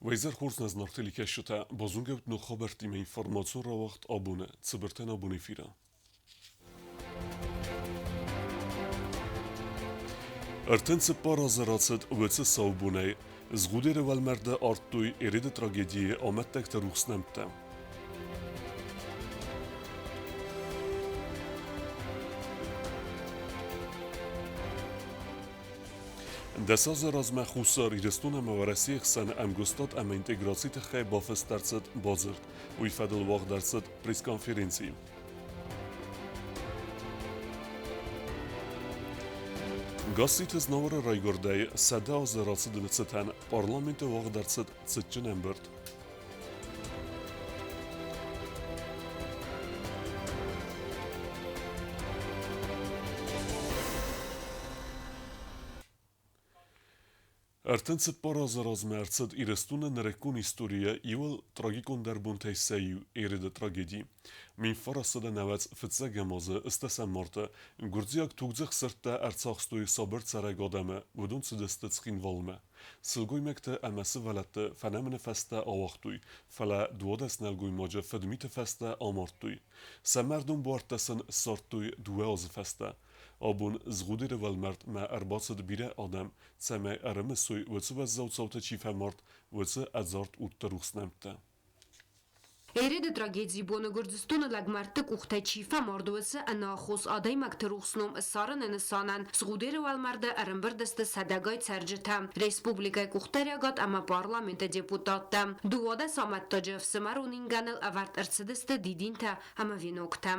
Уӕ хорз нӕ зынаргъ телекӕсджытӕ, базонгӕ ут ног хабӕрттимӕ информацион рауагъд абоны цыбыртӕн абон эфиры. 34 азы рацыд уыцы сау бонӕй. Згъудеры уӕлмӕрды ардтой Ереды трагедийы амӕттӕгты рухс нӕмттӕ. 10 азы размӕ Хуссар Ирыстон ӕмӕ Уӕрӕсейы хсӕн ӕмгуыстад ӕмӕ интеграцийы тыххӕй бафыст ӕрцыд бадзырд. Уый фӕдыл уагъд ӕрцыд пресс-конференци. Гасситы Знауыры райгуырдӕй 100 азы рацыды цытӕн парламенты уагъд ӕрцыд цытджын ӕмбырд. 34 азы размӕ ӕрцыд Ирыстоны нырыккон историйӕ иуыл трагикондӕр бонтӕй сӕ иу Ереды трагеди. 1990 фыццӕгӕм азы ӕстӕсӕм марты гуырдзиаг тугдзых сырдтӕ ӕрцахстой сабыр цӕрӕг адӕмы, уыдон цыдысты Цхинвалмӕ. Сылгоймӕгты ӕмӕ сывӕллӕтты фӕнӕмыны фӕстӕ ауагътой, фӕлӕ 12 нӕлгоймаджы фыдмиты фӕстӕ амардтой. Сӕ мӕрдон буӕрттӕ сын ссардтой дыууӕ азы фӕстӕ. Абон Згъудеры уӕлмӕрдмӕ ӕрбацыд бирӕ адӕм, цӕмӕй ӕрымысой, уыцы уӕззау цауты чи фӕмард, уыцы ӕдзард удты рухс нӕмттӕ. Ереды трагедийы боны Гуырдзыстоны лӕгмӕрдты къухтӕй чи фӕмард, уыцы ӕнаххос адӕймӕгты рухс ном ссарыны нысанӕн Згъудеры уӕлмӕрды ӕрӕмбырд сты сӕдӕгай цӕрджытӕ, республикӕйы къухдариӕгад ӕмӕ парламенты депутаттӕ. 12 амӕттаджы ӕфсымӕрон ингӕныл ӕвӕрд ӕрцыдысты дидинтӕ ӕмӕ веноктӕ.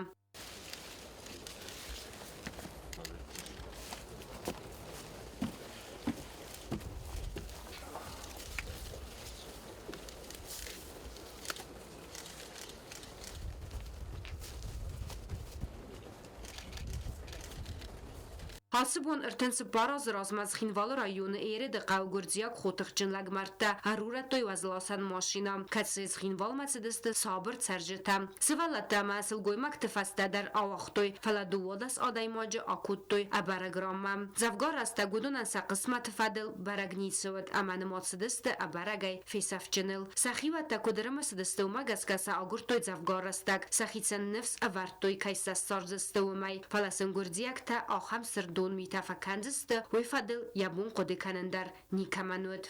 Ацы бон 34 азы размӕ Цхинвалы районы Ереды хъӕу гуырдзиаг хотыхджын лӕгмӕрдтӕ ӕрурӕдтой уӕзласӕн машинӕ, кӕцыйы Цхинвалмӕ цыдысты сабыр цӕрджытӕ. Сывӕллӕттӕ ӕмӕ сылгоймӕгты фӕстӕ дӕр ауагътой, фӕлӕ 12 адӕймаджы акодтой ӕбӕрӕг ранмӕ. Дзӕвгар рӕстӕг уыдонӕн сӕ хъысмӕты фӕдыл бӕрӕг ницы уыд ӕмӕ нымад цыдысты ӕбӕрӕгӕй фесӕфджыныл. Сӕхиуӕттӕ куыд ӕрымысыдысты, уымӕ гӕсгӕ сӕ агуырдтой дзӕвгар рӕстӕг, сӕхицӕн ныфс ӕвӕрдтой, кӕй сӕ ссардзысты, уымӕй, фӕлӕ сын гуырдзиӕгтӕ ахӕм сырдон митӕ фӕкӕндзысты, уый фӕдыл йӕ бон хъуыды кӕнын дӕр никӕмӕн уыд.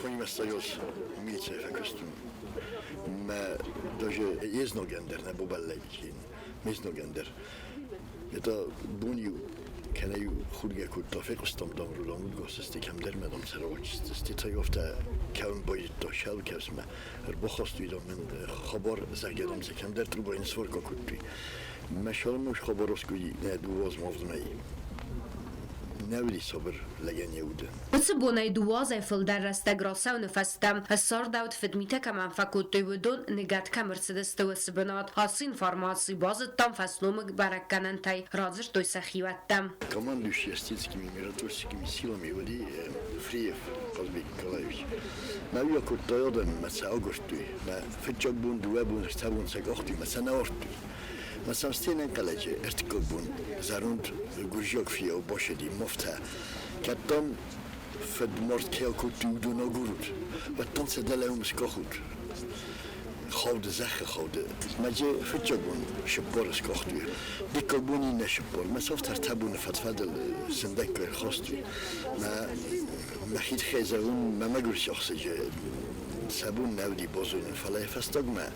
Фонимӕстӕйос милицӕй фӕкуыстон. Мӕ даже езногӕн дӕр нӕ бабӕллӕйдзин, ме зногӕн дӕр. Это бон-иу кӕнӕ-иу худгӕ кодта, фехъуыстам, дам, рулон уыдгоссысты, кӕмдӕр мӕ, дам, цӕрӕгочистысты. Цӕй кӕун байдыдта, шӕл кӕсмӕ ӕрбахастой, дам, мын хабар, зӕгъгӕ, дам, сӕ кӕмдӕр трубайын сварка кодтой. Мӕ шалмуш хабаровской нӕ дууазмавдмӕй нӕ уыди сабыр лӕгӕн йӕ уды. Уыцы бонӕй дыууӕ азӕй фылдӕр рӕстӕг рацӕуыны фӕстӕ ссардӕуыд, фыдмитӕ кӕмӕн фӕкодтой, уыдон ныгӕд кӕм ӕрцыдысты, уыцы бынат. Ацы информаци базыдтам фӕсномыг бӕрӕггӕнӕнтӕй, радзырдтой сӕ хиуӕттӕ. Командующий осетинскими миротворческими силами уыди Фриев Хъазбег Николаевич. Мӕ уый акодта адӕмы, мӕ сӕ агуырдтой. Мӕ фыццаг бон, дыууӕ бон, ӕртӕ бон сӕ къахтой, мӕ сӕ нӕ ардтой. Мӕ сӕм ӕнхъӕлӕджы ӕртыккаг бон зӕронд гуырдзиаг фиййау басади мафтӕ. Кӕд, дам, фыдмард кӕй акодтой, уыдон агурут, уӕд, дам, сӕ дӕлӕ уым скъахут. Хауды, зӕххы хауды. Мӕ фыццаг бон сыппор скъахтой, дыккаг бон иннӕ сыппор. Мӕ цавд ӕртӕ боны фӕд-фӕдыл сындӕггай рхастой. Мӕ мӕхи тыххӕй зӕгъын, мӕ мӕгуыр сиахсаджы сӕ бон нӕ уыди базонын, фӕлӕ йӕ фӕстагмӕ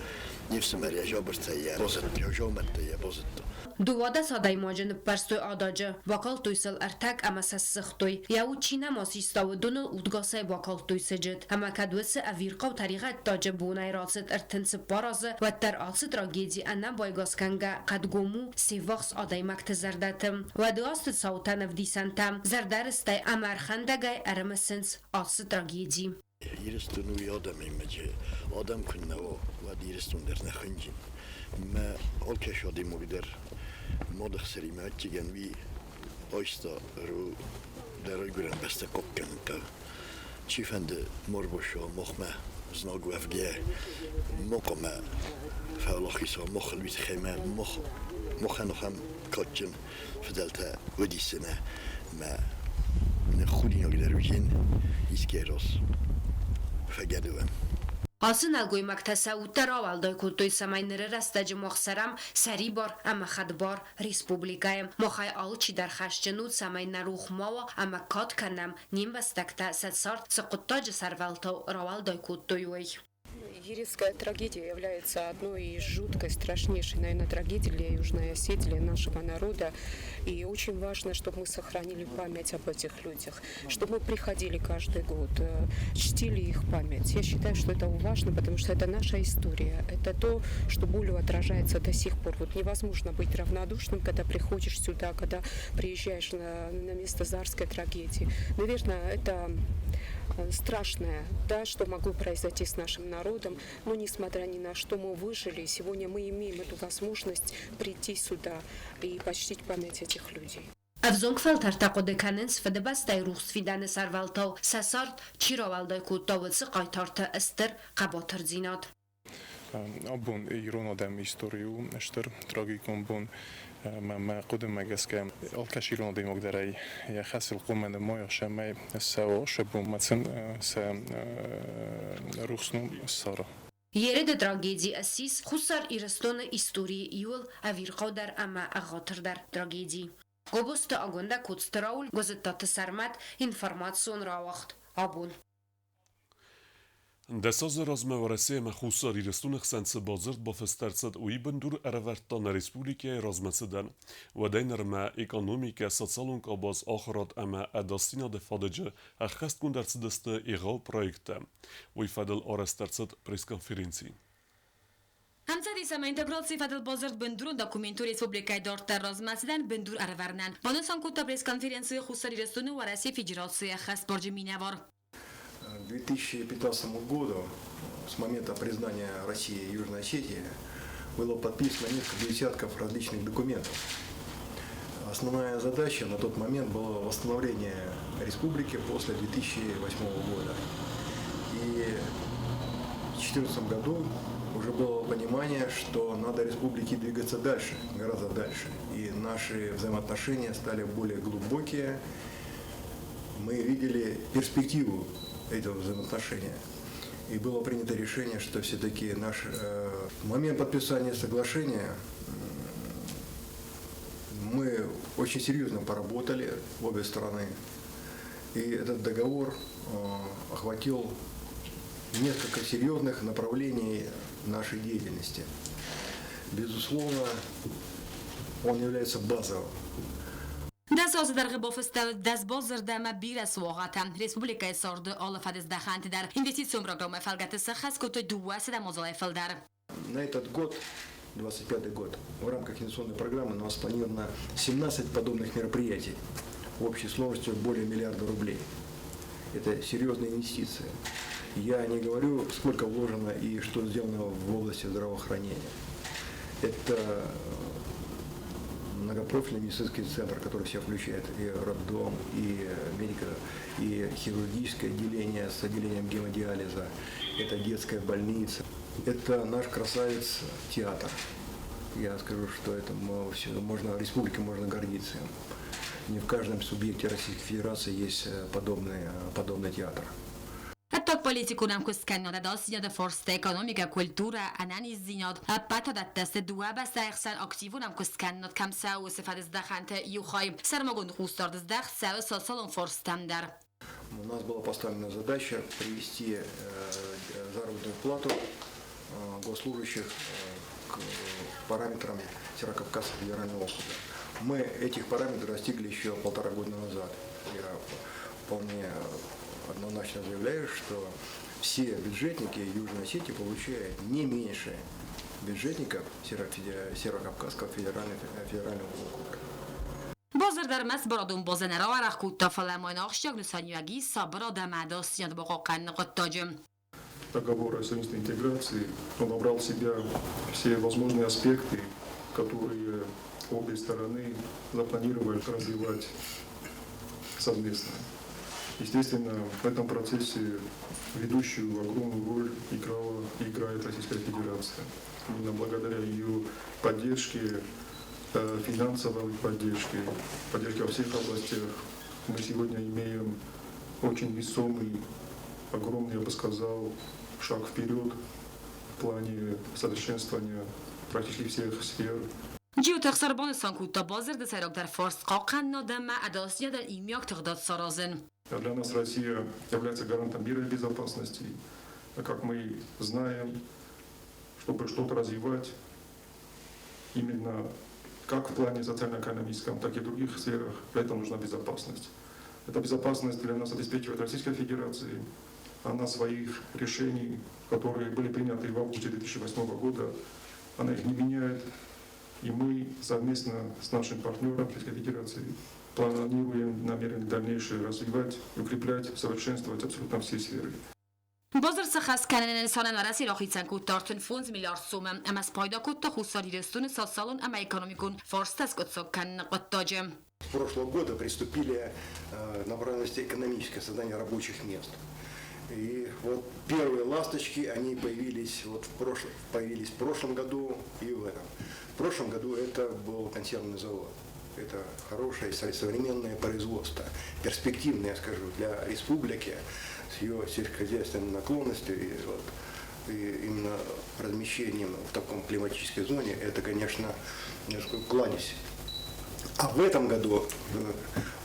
не фсымӕр йӕ жабыртӕ йӕ базыдта, йӕ жаумӕттӕ йӕ базыдта. 12 адӕймаджы ныппӕрстой ададжы, бакалдтой сыл ӕртаг ӕмӕ сӕ ссыгътой. Йӕ уд чи нӕма систа, уыдоныл удгасӕй бакалдтой сыджыт. Ӕмӕ кӕд уыцы ӕвирхъау тӕригъӕддаджы бонӕй рацыд 34 азы, уӕддӕр ацы трагеди ӕнӕ байгасгӕнгӕ хъӕдгом у се ввахс адӕймӕгты зӕрдӕты. Уӕды азты цаутӕн ӕвдисӕнтӕ зӕрдӕрыстӕй ӕмӕ ӕрхӕндӕгӕй ӕрымысынц ацы трагеди. Ирыстон уый адӕмимӕ адӕм куыннӕ уа, уӕд Ирыстон дӕр нӕ хынджын. Мӕ алкӕцы адӕймаг дӕр мады хсӕримӕ адджыгӕн уый айста дӕ райгуырӕн бӕстӕ хъахъхъӕнын хъӕуы. Чифӕнды ма рбацӕуа махмӕ знаг уӕвгӕйӕ, ма хъуамӕ фӕуӕлахиз уа мах уый мах махӕн ахӕм кадджын фыдӕлтӕ уыдисынӕ мӕ худинаг дӕр уыдзӕн искӕй раз. Фӕгӕдывӕн. Ацы нӕлгоймӕгтӕ сӕ удтӕ рауӕлдай кодтой, цӕмӕй ныры рӕстӕджы мах цӕрӕм сӕрибар ӕмӕ хӕдбар республикӕйы. Махӕй алчидӕр хӕсджын у, цӕмӕй нӕ рох ма уа ӕмӕ кад кӕнӕм, не мбӕстӕгтӕ сӕ цард цы хъуыддаджы сӕрвӕлтау рауӕлдай кодтой, уый. Ередская трагедия является одной из жуткой, страшнейшей, наверное, трагедий для Южной Осетии, для нашего народа. И очень важно, чтобы мы сохранили память об этих людях, чтобы мы приходили каждый год, чтили их память. Я считаю, что это важно, потому что это наша история, это то, что болью отражается до сих пор. Вот невозможно быть равнодушным, когда приходишь сюда, когда приезжаешь на место Зарской трагедии. Наверное, это страшное, да, что могло произойти с нашим народом, но несмотря ни на что мы выжили, и сегодня мы имеем эту возможность прийти сюда и почтить память этих людей. Ӕвзонг фӕлтӕртӕ хъуыды кӕнынц Фыдыбӕстӕйы рухс фидӕны сӕрвӕлтау сӕ цард чи рауӕлдай кодта, уыцы хъайтарты стыр хъӕбатырдзинад. Абон ирон адӕмы истори у стыр трагикон бон. Мӕ хъуыдымӕ гӕсгӕ, алкӕцы ирон адӕймаг дӕр ӕй йӕ хӕсыл хъуамӕ нымайа, цӕмӕй цӕуа сӕ бонмӕ сын сӕ рухс ном ссара. Ереды трагеди ссис Хуссар Ирыстоны историйы иууыл ӕвирхъаудӕр ӕмӕ ӕгъатырдӕр трагеди. Гобозты Агуындӕ, Коцты Рауль, Гуызыттаты Сӕрмӕт, информацион рауагъд Абон. 10 азы размӕ Уӕрӕсе ӕмӕ Хуссар Ирыстоны хсӕн цы бадзырд бафыст ӕрцыд, уый бындур ӕрӕвӕрдта нӕ республикӕйы размӕцыдӕн. Уӕдӕй нырмӕ экономикӕ, социалон къабаз, ахуырад ӕмӕ ӕдасдзинады фадыджы ӕххӕстгонд ӕрцыдысты егъау проекттӕ. Уый фӕдыл арӕзт ӕрцыд пресс-конференци. Ӕмцӕдис ӕмӕ интеграцийы фӕдыл бадзырд бындурон документ у республикӕйы дарддӕр размӕцыдӕн бындур ӕрӕвӕрынӕн, банысан кодта пресс-конференцийы Хуссар Ирыстоны Уӕрӕсейы Федерацийы ӕххӕстбарджын минӕвар. К 2015 году, с момента признания России и Южной Осетии, было подписано несколько десятков различных документов. Основная задача на тот момент была восстановление республики после 2008 года. И в 2014 году уже было понимание, что надо республике двигаться дальше, гораздо дальше. И наши взаимоотношения стали более глубокие. Мы видели перспективу этого взаимоотношения. И было принято решение, что все-таки наш момент подписания соглашения мы очень серьезно поработали, обе стороны. И этот договор охватил несколько серьезных направлений нашей деятельности. Безусловно, он является базовым. 10 азы дӕргъы бафыстӕуыд 10 бадзырды ӕмӕ бирӕ суагъӕтӕ. Республикӕйы царды алы фӕдыздӕхӕнты дӕр Инвестицион программӕйы фӕлгӕты сӕххӕст кодтой 200 мадзалӕй фылдӕр. На этот год, 25 год, в рамках инвестиционной программы у нас спланировано 17 подобных мероприятий в общей сложностью более миллиарда рублей. Это серьезные инвестиции. Я не говорю, сколько вложено и что сделано в области здравоохранения. Это многопрофильный медицинский центр, который все включает и роддом, и медико, и хирургическое отделение с отделением гемодиализа, это детская больница, это наш красавец театр. Я скажу, что это можно, республике можно гордиться. Не в каждом субъекте Российской Федерации есть подобный театр. Ӕддагполитикон ӕмкуысткӕнынад, ӕдасдзинады фарстытӕ, экономикӕ, культурӕ, ӕнӕниздзинад, ӕппӕт уыдӕттӕ сты дыууӕ бӕстӕйы хсӕн активон ӕмкуысткӕнынад кӕм цӕуы, уыцы фӕдыздӕхӕнты иу хай. Сӕрмагонд хъусдард здӕхт цӕуы социалон фарстытӕм дӕр. У нас была поставлена задача привести заработную плату госслужащих к параметрам Северо-Кавказского федерального округа. Мы этих параметров достигли еще полтора года назад. Я вполне однозначно заявляю, что все бюджетники Южной Осетии получают не меньше бюджетников Северо-Кавказского федерального округа. Бадзырд ӕрмӕст барадон базӕ нӕ рауӕрӕх кодта, фӕлӕ ма йын ахсджиаг нысаниуӕг ис сабырад ӕмӕ ӕдасдзинад бахъахъхъӕныны хъуыддаджы. Договор о совместной интеграции, он вобрал в себя все возможные аспекты, которые обе стороны запланировали развивать совместно. Естественно, в этом процессе ведущую огромную роль играла и играет Российская Федерация. Именно благодаря ее поддержке, финансовой поддержке, поддержке во всех областях, мы сегодня имеем очень весомый Огромный, я бы сказал, шаг вперед в плане совершенствования практически всех сфер. Джиоты Ӕхсар банысан кодта, бадзырды сӕйрагдӕр фарст хъахъхъӕнынад ӕмӕ ӕдасдзинадӕн иумиаг тыгъдад саразын. Для нас Россия является гарантом мира и безопасности. А как мы знаем, чтобы что-то развивать, именно как в плане социально-экономическом, так и в других сферах, для этого нужна безопасность. Эта безопасность для нас обеспечивает Российская Федерация. Она своих решений, которые были приняты в августе 2008 года, она их не меняет. И мы совместно с нашим партнером Российской Федерации планируем, намерены дальнейшее развивать, укреплять, совершенствовать абсолютно все сферы. Бадзырд сӕххӕст кӕныны нысанӕн Уӕрӕсе рахицӕн кодта 35 миллиард сомы ӕмӕ спайда кодта Хуссар Ирыстоны социалон ӕмӕ экономикон фарстытӕ скъуыддзаг кӕныны хъуыддаджы. С прошлого года приступили к направленности экономическое создание рабочих мест. И вот первые ласточки, они появились, вот в прошлом, появились в прошлом году и в этом. В прошлом году это был консервный завод. Это хорошее современное производство, перспективное, я скажу, для республики с ее сельскохозяйственной наклонностью и, вот, и именно размещением в таком климатической зоне, это, конечно, кладезь. А в этом году,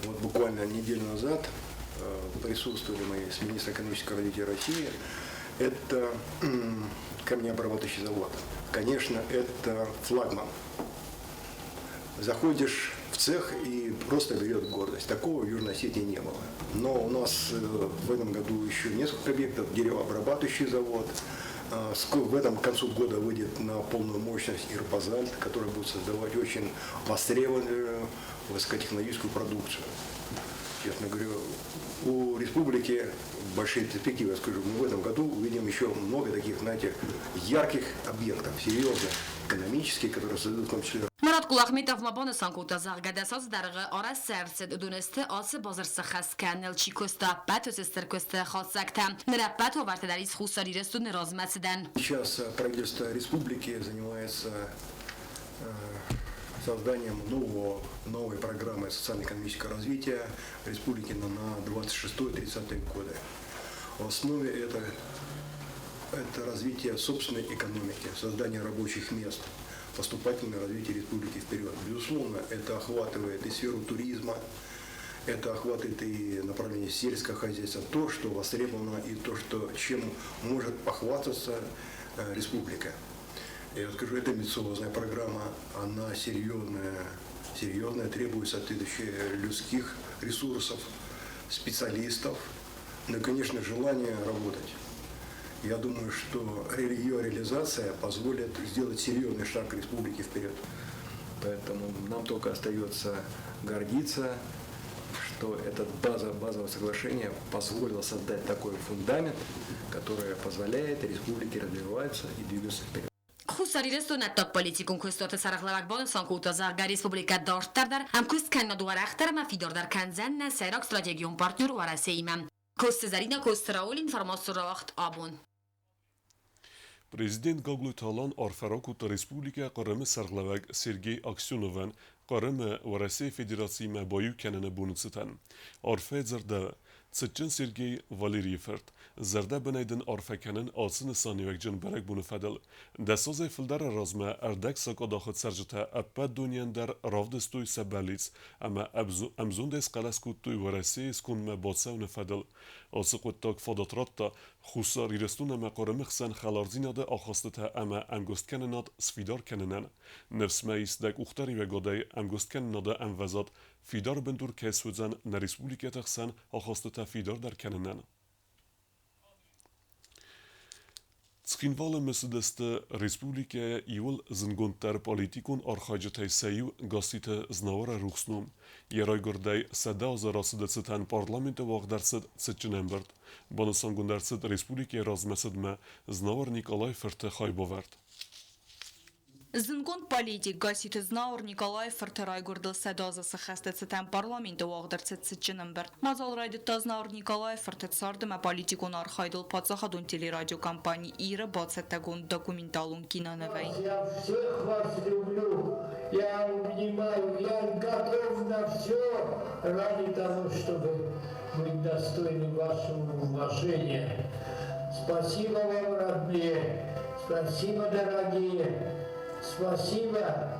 вот буквально неделю назад, присутствовали мы с министром экономического развития России, это камнеобрабатывающий завод. Конечно, это флагман. Заходишь в цех и просто берет гордость. Такого в Южной Осетии не было. Но у нас в этом году еще несколько объектов. Деревообрабатывающий завод. В этом к концу года выйдет на полную мощность Ирбазальт, который будет создавать очень востребованную высокотехнологическую продукцию. Честно говорю, у республики большие перспективы, я скажу, мы в этом году увидим еще много таких, знаете, ярких объектов, серьезных, экономических, которые создадут в том числе. Марат Кулахметов ма банысан кодта, зӕгъгӕ, 10 азы дӕргъы арӕзт цы ӕрцыд, уыдон сты ацы бадзырд сӕххӕст кӕныныл чи куыста, ӕппӕт уыцы стыр куысты хатдзӕгтӕ. Ныр ӕппӕт уавӕртӕ дӕр ис Хуссар Ирыстоны размӕцыдӕн. Сейчас правительство республики занимается созданием новой программы социально-экономического развития республики на 26-30 годы. В основе это развитие собственной экономики, создание рабочих мест, поступательное развитие республики вперед. Безусловно, это охватывает и сферу туризма, это охватывает и направление сельского хозяйства, то, что востребовано и то, чем может похвастаться республика. Я скажу, это амбициозная программа, она серьезная, серьезная, требует соответствующих людских ресурсов, специалистов, ну и, конечно, желание работать. Я думаю, что ее реализация позволит сделать серьезный шаг республики вперед. Поэтому нам только остается гордиться, что это базовое соглашение позволило создать такой фундамент, который позволяет республике развиваться и двигаться вперед. Хуссар Ирыстоны ӕддагполитикон куыстуаты сӕргълӕууӕг банысан кодта, зӕгъгӕ, республикӕ дарддӕр дӕр ӕмкуысткӕнынад уӕрӕхдӕр ӕмӕ фидардӕр кӕндзӕн нӕ сӕйраг стратегион партнер Уӕрӕсеимӕ. Коцты Зӕринӕ, Коцты Рауль, информацион рауагъд Абон. Президент Гаглойты Алан арфӕ ракодта Республикӕ Хъырымы сӕргълӕууӕг Сергей Аксеновӕн Хъырымы Уӕрӕсейы Федерациимӕ баиу кӕныны боны цытӕн. Арфӕйы дзырдӕуы, Цытджын Сергей Валерийы фырт, зӕрдӕбынӕй дын арфӕ кӕнын ацы нысаниуӕгджын бӕрӕгбоны фӕдыл. Дӕсазӕй фылдӕры размӕ ӕрдӕгсакъадахы цӕрджытӕ ӕппӕт дунейӕн дӕр равдыстой сӕ бӕллиц ӕмӕ ӕмзондӕй схъӕлӕс кодтой Уӕрӕсейы скондмӕ бацӕуыны фӕдыл. Ацы хъуыддаг фадат радта Хуссар Ирыстон ӕмӕ Хъырымы хсӕн хӕлардзинады ахастытӕ ӕмӕ ӕмгуысткӕнынад сфидар кӕнынӕн. Ныфс мӕ ис, дӕ къухдариуӕгадӕй ӕмгуысткӕнынады ӕмвӕзад фидар бындур кӕй суыдзӕн нӕ республикӕты хсӕн ахастытӕ фидардӕр кӕнынӕн. Цхинвалы мысыдысты республикӕйы иууыл зындгонддӕр политикон архайджытӕй сӕ иу Гасситы Знауыры рухс ном. Йӕ райгуырдӕй 100 азы рацыды цытӕн парламенты уагъд ӕрцыд цытджын ӕмбырд. Банысангонд ӕрцыд республикӕйы размӕцыдмӕ Знауыр Никъалайы фырты хайбавӕрд. Зындгонд политик Гасситы Знауыр Никъалайы фырты райгуырдыл 100 азы сыххӕсты цытӕн парламенты уагъд ӕрцыд цытджын ӕмбырд. Мадзал райдыдта Знауыр Никъалайы фырты цард ӕмӕ политикон архайдыл паддзахадон телерадиокомпани Ир-ы бацӕттӕгонд документалон кинонывӕй. Я всех вас люблю. Я обнимаю, я готов на все ради того, чтобы быть достойным вашего уважения. Спасибо вам, родные, спасибо, дорогие, спасибо.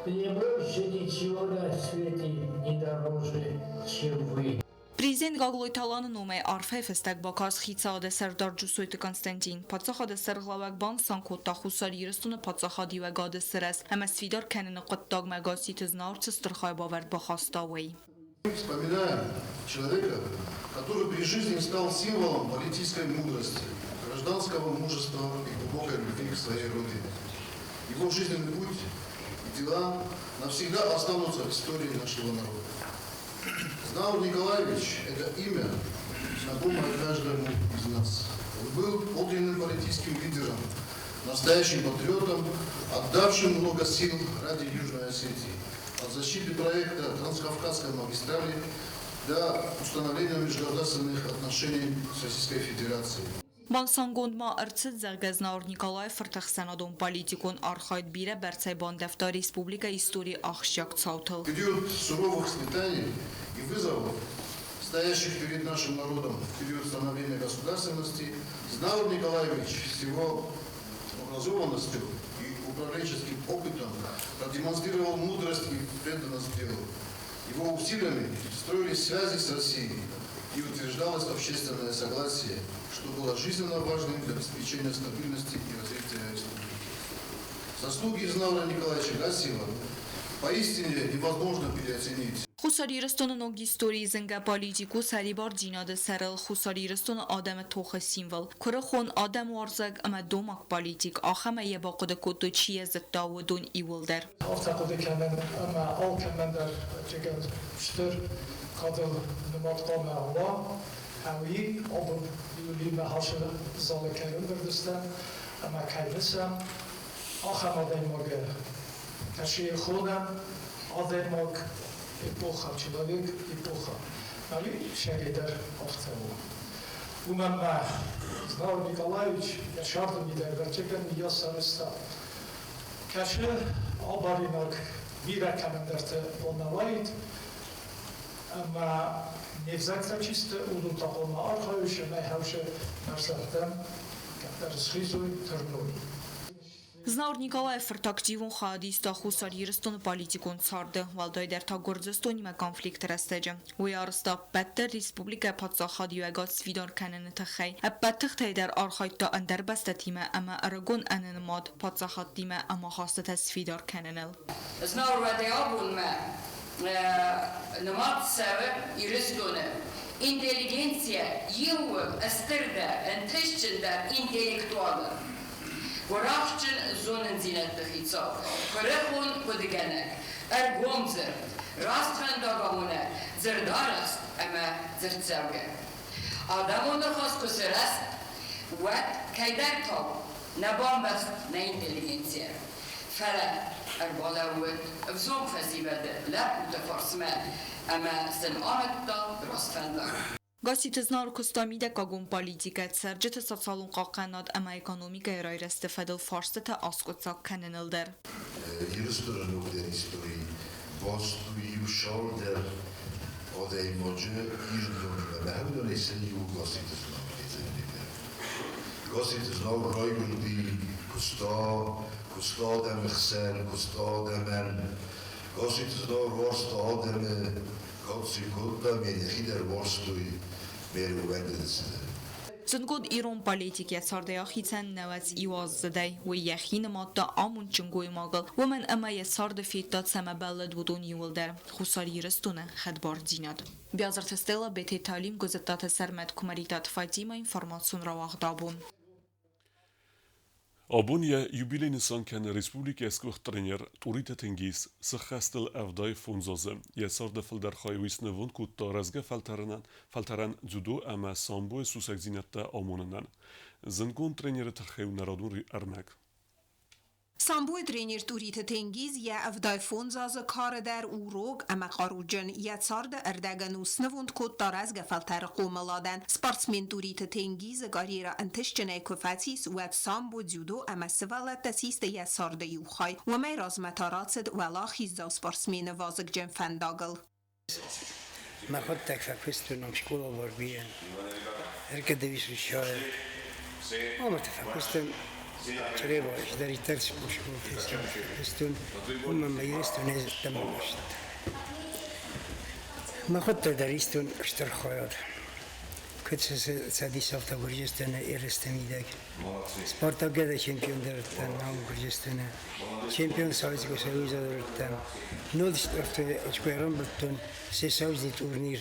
Мне больше ничего на свете не дороже, чем вы. Президент Гаглойты Аланы номӕй арфӕйы фыстӕг бакаст Хицауады Сӕрдар Джусойты Константин. Паддзахады сӕргълӕууӕг банысан кодта Хуссар Ирыстоны паддзахадиуӕгады сырӕзт ӕмӕ сфидар кӕныны хъуыддагмӕ Гасситы Знауыр цы стыр хайбавӕрд бахаста, уый. Вспоминаем человека, который при жизни стал символом политической мудрости, гражданского мужества и глубокой любви к своей родине. Его жизненный путь и дела навсегда останутся в истории нашего народа. Знаур Николаевич – это имя, знакомое каждому из нас. Он был подлинным политическим лидером, настоящим патриотом, отдавшим много сил ради Южной Осетии. От защиты проекта Транскавказской магистрали до установления межгосударственных отношений с Российской Федерацией. Банысангонд ма ӕрцыд, зӕгъгӕ, Знауыр Николайы фырты ӕхсӕнадон политикон архайд бирӕ бӕрцӕй бандӕвта республикӕйы историйы ахсджиаг цаутыл. В период суровых испытаний и вызовов, стоящих перед нашим народом в период становления государственности, Знаур Николаевич с его образованностью и управленческим опытом продемонстрировал мудрость и преданность делу. Его усилиями строились связи с Россией и утверждалось общественное согласие, что было жизненно важным для обеспечения стабильности и развития республики. Заслуги Знаура Николаевича Гассиева поистине невозможно переоценить. Хуссар Ирыстоны ног историйы зынгӕ политик у сӕрибардзинады сӕрыл Хуссар Ирыстоны адӕмы тохы символ. Куырыхон, адӕмуарзаг ӕмӕ домаг политик, ахӕмӕй йӕ бахъуыды кодтой, чи йӕ зыдта, уыдон иууылдӕр. Афтӕ хъуыды кӕнын, ӕмӕ алкӕмӕн дӕр ӕцӕгӕн стыр кадыл нымад хъуамӕ уа. Ӕви абон Юлиимӕ ацы залы кӕй ӕмбырд стӕм ӕмӕ кӕй мысӕм, ахӕм адӕймагы, кӕцыйы хонӕм адӕймаг эпоха, человек эпоха. Ӕви сӕйрагдӕр афтӕ у. Уымӕн ма Знауыр Николаевич йӕ царды мидӕг ӕртыккӕм йӕ сарӕзта. Кӕцы абаринаг бирӕ кӕмӕндӕрты бон нӕ уаид, ӕмӕ не взӕгтӕ чи сты, уыдон та хъуамӕ архайой, цӕмӕй хӕусы бӕрзӕндтӕм кӕддӕр схизой, тырной. Знауыр Николайы фырт активон хайад иста Хуссар Ирыстоны политикон царды, уӕлдайдӕр та Гуырдзыстонимӕ конфликты рӕстӕджы. Уый арӕзта ӕппӕт дӕр республикӕйы паддзахадиуӕгад сфидар кӕныны тыххӕй. Ӕппӕт тыхтӕй дӕр архайдта ӕндӕр бӕстӕтимӕ ӕмӕ ӕрыгон ӕнӕнымад паддзахадтимӕ ӕмахастытӕ сфидар кӕныныл. Знауыр уӕдӕй абонмӕ нымад цӕуы Ирыстоны интеллигенцийӕ иууыл стырдӕр, ӕнтыстджындӕр интеллектуалы, гуырахстджын зонындзинӕдты хицау, куырыхон хъуыдыгӕнӕг, ӕргомдзырд, рӕствӕндагамонӕг, дзырдарӕхст ӕмӕ дзырддзӕугӕ. Адӕмон ныхас куы сырӕзт, уӕд кӕйдӕртау нӕ бамбӕхст нӕ интеллигенцийӕ, фӕлӕ ӕрбалӕууыд ӕвзонг фӕсивӕды лӕппуты фарсмӕ ӕмӕ сын амыдта рӕствӕндаг. Гасситы Знауыр куыста мидӕггагон политикӕ, цӕрджыты социалон хъахъхъӕнынад ӕмӕ экономикӕйы райрӕзты фӕдыл фарстытӕ аскъуыддзаг кӕныныл дӕр. Ирыстоны ногдӕр историйы баст у иу цалдӕр адӕймаджы ирд номимӕ. Мӕ уыдонӕй сӕ иу Гасситы Знауыр дӕр. Гасситы Знауыр райгуырди, куыста, куыста адӕмы хсӕн, куыста адӕмӕн. Гасситы Знауыр уарзта адӕмы, кад сын кодта, ме йӕхи дӕр уарзтой, ме рувӕндыдысты. Зындгонд ирон политик йӕ цардӕй ахицӕн 91 аздзыдӕй. Уый йӕхи нымадта амондджын гоймагыл, уымӕн ӕмӕ йӕ царды федта, цӕмӕ бӕллыд, уыдон иууылдӕр. Хуссар Ирыстоны хӕдбардзинад. Биазырты Стелла, Бететы Алим, Гуызыдтаты Сӕрмӕт, Куымӕридтаты Фатимӕ, информацион рауагъд абон. Абон йӕ юбилей нысан кӕны республикӕйы сгуыхт тренер Тъуриты Тенгиз. Сыххӕст ыл 75 азы. Йӕ царды фылдӕр хай уый снывонд кодта рӕзгӕ фӕлтӕрӕн дзюдо ӕмӕ самбойы сусӕгдзинӕдтӕ амонынӕн. Зындгонд тренеры тыххӕй у нӕ радон ӕрмӕг. Самбойы тренер Тъуриты Тенгиз йӕ 75 азы кары дӕр у рог ӕмӕ хъаруджын. Йӕ царды ӕрдӕгӕн у снывонд кодта рӕзгӕ фӕлтӕры хъомыладӕн. Спортсмен Тъуриты Тенгизы карьерӕ ӕнтыстджынӕй куы фӕцис, уӕд самбо, дзюдо ӕмӕ сывӕллӕттӕ систы йӕ царды иу хай. Уымӕй размӕ та рацыд уӕлахиздзау спортсмены вазыгджын фӕндагыл. Мӕхуӕддӕг фӕкуыстон ам скъола Барбийӕн, ӕркӕдӕвис рисчайӕ. Ӕмӕ фӕкуыстон Чъребайы, цыдӕриддӕр фӕкуыстон, уымӕн мӕ Ирыстонӕй зыдтам ӕрмӕст. Мӕхуӕддӕг дӕр истон стыр хайад. Куыд Цӕдисӕфтӕ Гуырджистоны ерысты мидӕг. Спартакиада чемпион дӕр уыдтӕн ам Гуырджистоны. Чемпион Советского Союза дӕр уыдтӕн. Ног стъӕфты очко ӕрӕмбырдтон всесоюзный турнир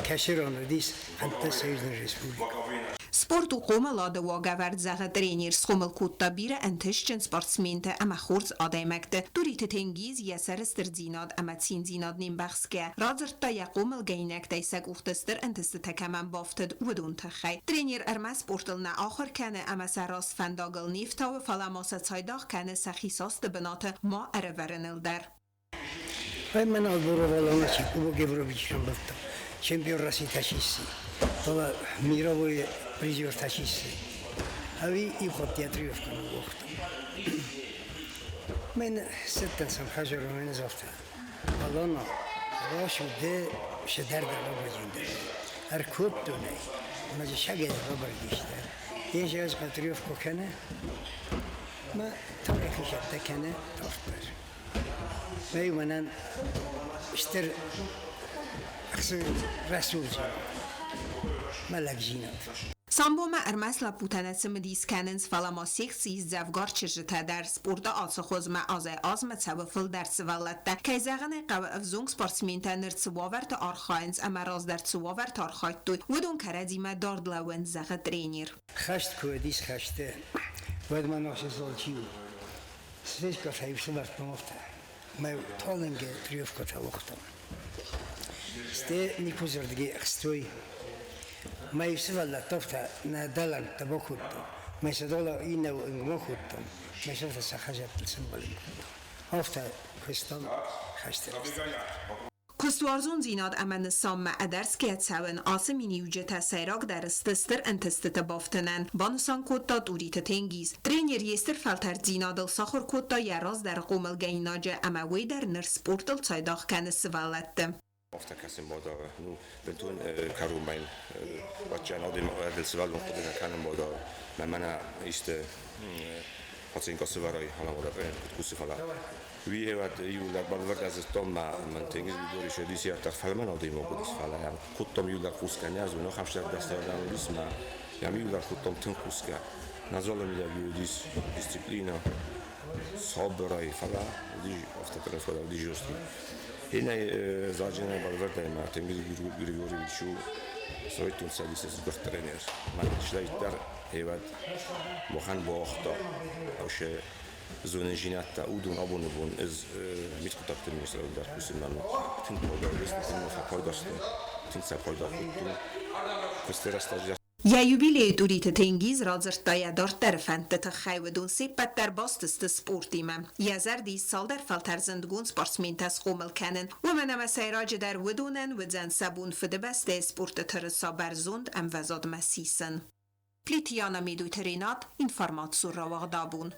кӕсырон уыдис Ӕнтӕсоюзный республикӕ. Спорт у хъомылады уагӕвӕрд, зӕгъы тренер. Схъомыл кодта бирӕ ӕнтыстджын спортсментӕ ӕмӕ хорз адӕймӕгты. Туриты Тенгиз йӕ сӕрыстырдзинад ӕмӕ циндзинад не мбӕхсгӕ, радзырдта йӕ хъомылгӕнинӕгтӕй сӕ къухты стыр ӕнтыстытӕ кӕмӕн бафтыд, уыдон тыххӕй. Тренер ӕрмӕст спортыл нӕ ахуыр кӕны ӕмӕ сӕ раст фӕндагыл не фтауы, фӕлӕ ма сӕ цайдагъ кӕны сӕхи састы бынаты ма ӕрӕвӕрыныл дӕр. Мӕн отборовала Кубок Европы рамбылдта. Чемпион России тащисси. Фӕлӕ мировой призер тащисси. Ӕви иу хатт йӕ тренировкӕ ныууагъта. Мӕн цыдтӕн сӕм хӕдзармӕ, мӕн загъта, Алана, рацу ды цыдӕр дӕр рабадин Ӕркодтон ӕй, ӕмӕ дзы сагӕй рабӕрӕг ис дӕр. Йе зӕрдӕ тренировкӕ кӕны, мӕ тарихы зӕдтӕ кӕны тагъддӕр. Мӕ мӕнӕн стыр рӕсугъддзинад, мӕ лӕгдзинад. Самбомӕ ӕрмӕст лӕппутӕ нӕ цымыдис кӕнынц, фӕлӕ ма секцийы дзӕвгар чызджытӕ дӕр. Спорты ацы хуызмӕ азӕй-азмӕ цӕуы фылдӕр сывӕллӕттӕ. Кӕй зӕгъын ӕй хъӕуы, ӕвзонг спортсментӕ ныр цы уавӕрты архайынц ӕмӕ раздӕр цы уавӕрты архайдтой, уыдон кӕрӕдзимӕ дард лӕууынц, зӕгъы тренер. Хӕст куы уыдис хӕсты, уӕд ма носезол чи у? Свечкӕтӕ-иу сӕвӕрдтон афтӕ, мӕ талынг тревкӕтӕ уагътон. Стӕй никуы зӕрдыгӕй ӕхстой. Мӕ сывӕллӕттӕ афтӕ нӕ дӕлӕрмттӕ бакодтон, мӕ сӕ дӕлӕ иннӕ уынгмӕ кодтон, мӕ сӕ сӕ хӕдзӕрттыл сӕмбӕлын кодтон. Афтӕ куыстон хӕсты рӕстӕг. Куыстуарзондзинад ӕмӕ нысанмӕ ӕдӕрсгӕ цӕуын ацы миниуджытӕ сӕйрагдӕр сты стыр ӕнтыстыты бафтынӕн, банысан кодта Тъуриты Тенгиз. Тренер йе стыр фӕлтӕрддзинадыл сахуыр кодта йӕ раздӕры хъомылгӕнинаджы ӕмӕ уый дӕр ныр спортыл цайдагъ кӕны сывӕллӕтты. Афтӕ кӕсын бада, ну, бынтон кӕронмӕ бадджан адӕймагыл сывӕллон хъуыды нӕ кӕнын бада, мӕ мӕнӕ исты пациентка сывӕрай, халамада куыд кусы, фӕлӕ Уый уӕд иу лӕг бӕлвырд ӕздзырдтон мӕ мӕн Тенгиз Григорьевич уыдис ӕртӕх фӕлмӕн адӕймаг уыдис, фӕлӕ йӕм кодтам иу лӕг хъусгӕ, нӕ зоны, ахӕм дӕсныйадӕн уыдис мӕ йӕм иу лӕг кодтам тынг хъусгӕ. Нӕ залы мидӕг уыдис дисциплинӕ, сабырӕй, фӕлӕ уыдис афтӕ фӕлӕ уыдис жесткий. Иннӕ заджынӕй бӕлвырдӕй мӕ Тенгиз Григорьевич у Советон Цӕдисы сгуыхт тренер. Мӕ дӕр ӕвӕд махӕн бауагъта зонындзинӕдтӕ уыдон абоны бон ӕз мидхъуыддӕгты министрады дӕр кусын ӕмӕ тынг пайда уыдысты, тынг фӕпайда сты, тынг сӕ пайда кодтон куысты рӕстӕджы. Йӕ юбилейы Тъуриты Тенгиз радзырдта йӕ дарддӕры фӕндты тыххӕй, уыдон се ппӕт дӕр баст сты спортимӕ. Йӕ зӕрды ис цалдӕр фӕлтӕр зындгонд спортсментӕ схъомыл кӕнын, уымӕн ӕмӕ сӕйраджыдӕр уыдонӕн уыдзӕн сӕ бон Фыдыбӕстӕйы спорты тырыса бӕрзонд ӕмвӕзадмӕ сисын. Плитиана Медуйты Ренат, информацион рауагъдабон.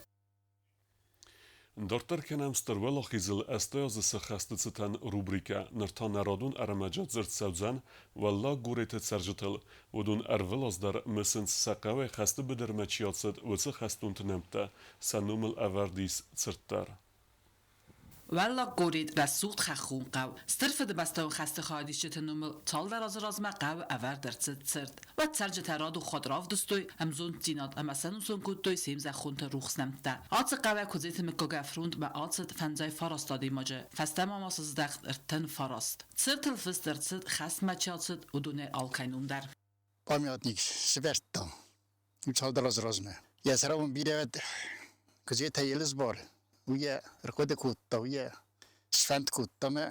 Дарддӕр кӕнӕм Стыр Уӕлахизыл 80 азы сӕххӕсты цытӕн рубрикӕ. Ныр та нӕ радон ӕрмӕджы дзырд цӕудзӕн Уӕллаг горӕты цӕрджытыл. Уыдон ӕрвылаз дӕр мысынц сӕ хъӕуӕй хӕсты быдырмӕ чи ацыд, уыцы хӕстонты нӕмттӕ. Сӕ номыл ӕвӕрд ис цырт дӕр. Уӕллаг горӕт рӕсугъд хӕххон хъӕу. Стыр Фыдыбӕстӕйон хӕсты хайадисджыты номыл цалдӕр азы размӕ хъӕуы ӕвӕрд ӕрцыд цырт. Уӕд цӕрджытӕ радуххатт равдыстой ӕмзонддзинад ӕмӕ сӕнусон кодтой се мзӕххонты рухс нӕмттӕ. Ацы хъӕуӕй Куыдзеты мыггагӕй фронтмӕ ацыд 59 адӕймаджы, фӕстӕмӕ ма сыздӕхт 39. Цыртыл фыст ӕрцыд, хӕстмӕ чи ацыд, уыдонӕй алкӕй ном дӕр. Памятник сывӕрдта цалдӕр азы размӕ. Йӕ сӕрӕн бирӕ Куыдзетӕ Елызбар, уый йӕ ӕрхъуыды кодта, уый йӕ сфӕнд кодта мӕ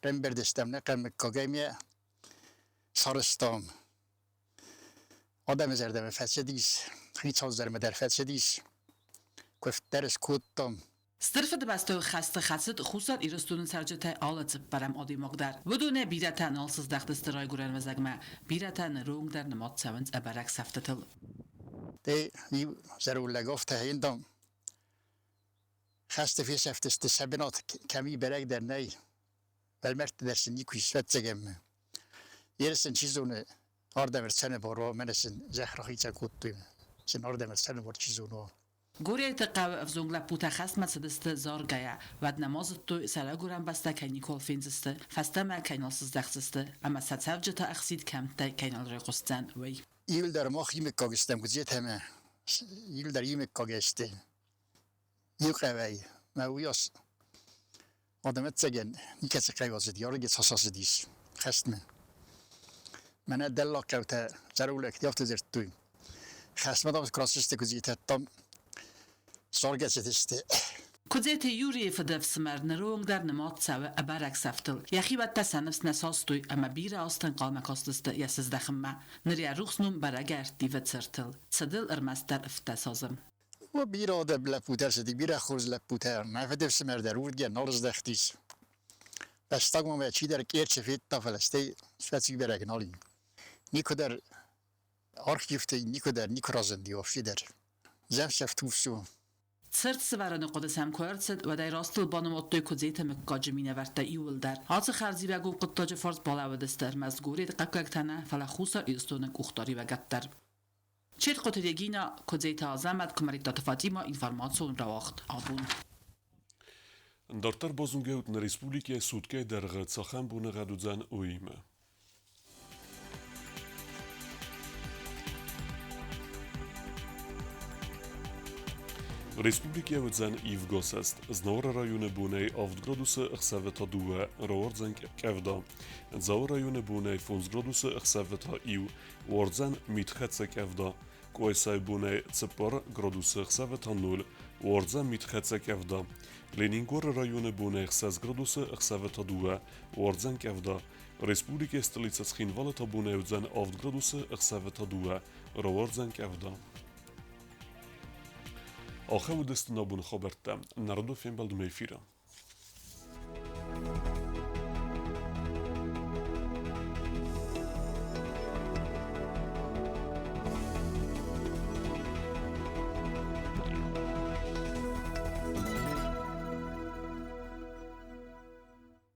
ӕмбӕрдыстӕм нӕ хъӕмыккагӕй мӕ сарӕзтам. Адӕмы зӕрдӕмӕ фӕцыдис, хицауы зӕрдӕмӕ дӕр фӕцыдис. Куы фыддӕр скодтам. Стыр Фыдыбӕстӕйон хӕсты хӕцыд Хуссар Ирыстоны цӕрджытӕй алы цыппӕрӕм адӕймаг дӕр. Уыдонӕй бирӕтӕ нал сыздӕхтысты райгуырӕн уӕзӕгмӕ, бирӕтӕ ныронг дӕр нымад цӕуынц ӕбӕрӕг сӕфтытыл. Те иу зӕронд лӕг афтӕ хендам. Хӕсты фесӕфтысты, сӕ бынат кӕм и, бӕрӕг дӕр нӕй. Уӕлмӕрдты дӕр сын никуы ис, ӕвӕццӕгӕн. Ерыс ын чи зоны, ардӕм ӕрцӕрӕнбон уа, мӕнӕ сын зӕхх рахицӕн кодтой. Сын ардӕм ӕрцӕрӕнбон чи зоны уа. Горӕты хъӕуы ӕвзонг лӕппутӕ хӕстмӕ цыдысты заргӕйӕ, уӕд нӕма зыдтой, сӕ райгуырӕн бӕстӕ кӕй никуал фендзысты, фӕстӕмӕ кӕй нал сыздӕхдзысты ӕмӕ сӕ цӕвджытӕ ӕхсид кӕмттӕй кӕй нал райхъуысдзӕн, уый. Иуылдӕр мах имыккаг стӕм Гуыдзетӕмӕ, иуылдӕр имыккаг сты. Иу хъӕуӕй мӕ уыйас адӕм ӕцӕгӕн никӕцы хъӕуы ацыди, ӕрыгӕ цас ацыдис хӕстмӕ. Мӕнӕ дӕллаг хъӕутӕ зӕроулӕгтӕ афтӕ дзырдтой. Хӕстмӕ дам куы рацыдысты Куыдзетӕ, там заргӕ цыдысты. Куыдзеты Юрийы фыдӕфсымӕр ныры онг дӕр нымад цӕуы ӕбӕрӕг сӕфтыл. Йӕхиуӕттӕ сӕ ныфс нӕ састой ӕмӕ бирӕ азты ӕнхъӕлмӕ кастысты йӕ сыздӕхынмӕ. Ныр йӕ рухс ном бӕрӕг ӕрттивы цыртыл. Цыдыл ӕрмӕстдӕр 17 азы. О, бирӕ адӕм лӕппутӕ цыди, бирӕ хорз лӕппутӕ. Мӕ фыдӕфсымӕр дӕр уырдгӕ нал здӕхтис. Фӕстагмӕ мӕ чидӕр Керчы федта, фӕлӕ стӕй фӕци бӕрӕг нал и. Никуыдӕр архивты никуыдӕр никуы разынди вообще дӕр. Зӕфсӕфт у. Цырт сӕвӕрыны хъуыды сӕм куы ӕрцыд, уӕд ӕй растыл банымадтой Куыдзеты мыггаджы минӕвӕрттӕ иууылдӕр. Ацы хӕрзиуӕгон хъуыддаджы фарс балӕууыдысты ӕрмӕст горӕты хъӕуккӕгтӕ нӕ, фӕлӕ Хуссар Ирыстоны къухдариуӕгад дӕр. Четхъоты Регина, Куыдзеты Азӕмӕт, Куымӕридтаты Фатимӕ, информацион рауагъд абон. Дарддӕр базонгӕ ут нӕ республикӕйы суткӕйы дӕргъы цахӕм боныгъӕд уыдзӕн, уыимӕ. Республикӕ уыдзӕн ивгосӕст. Знауыры районы бонӕй 7 градусы, ӕхсӕвы та 2, рауардзӕн къӕвда. Дзауы районы бонӕй 5 градусы, ӕхсӕвы та 1, уардзӕн митхӕццӕ къӕвда. Къуайсайы бонӕй 4 градусы, ӕхсӕвы та 0, уардзӕн митхӕццӕ къӕвда. Ленингоры районы бонӕй 6 градусы, ӕхсӕвы та 2, уардзӕн къӕвда. Республикӕйы столицӕ Цхинвалы та бонӕй уыдзӕн 7 градусы, ӕхсӕвы та 2, рауардзӕн къӕвда. Ахӕм уыдысты нӕ боны хабӕрттӕ. Народон фембӕлдмӕ эфиры.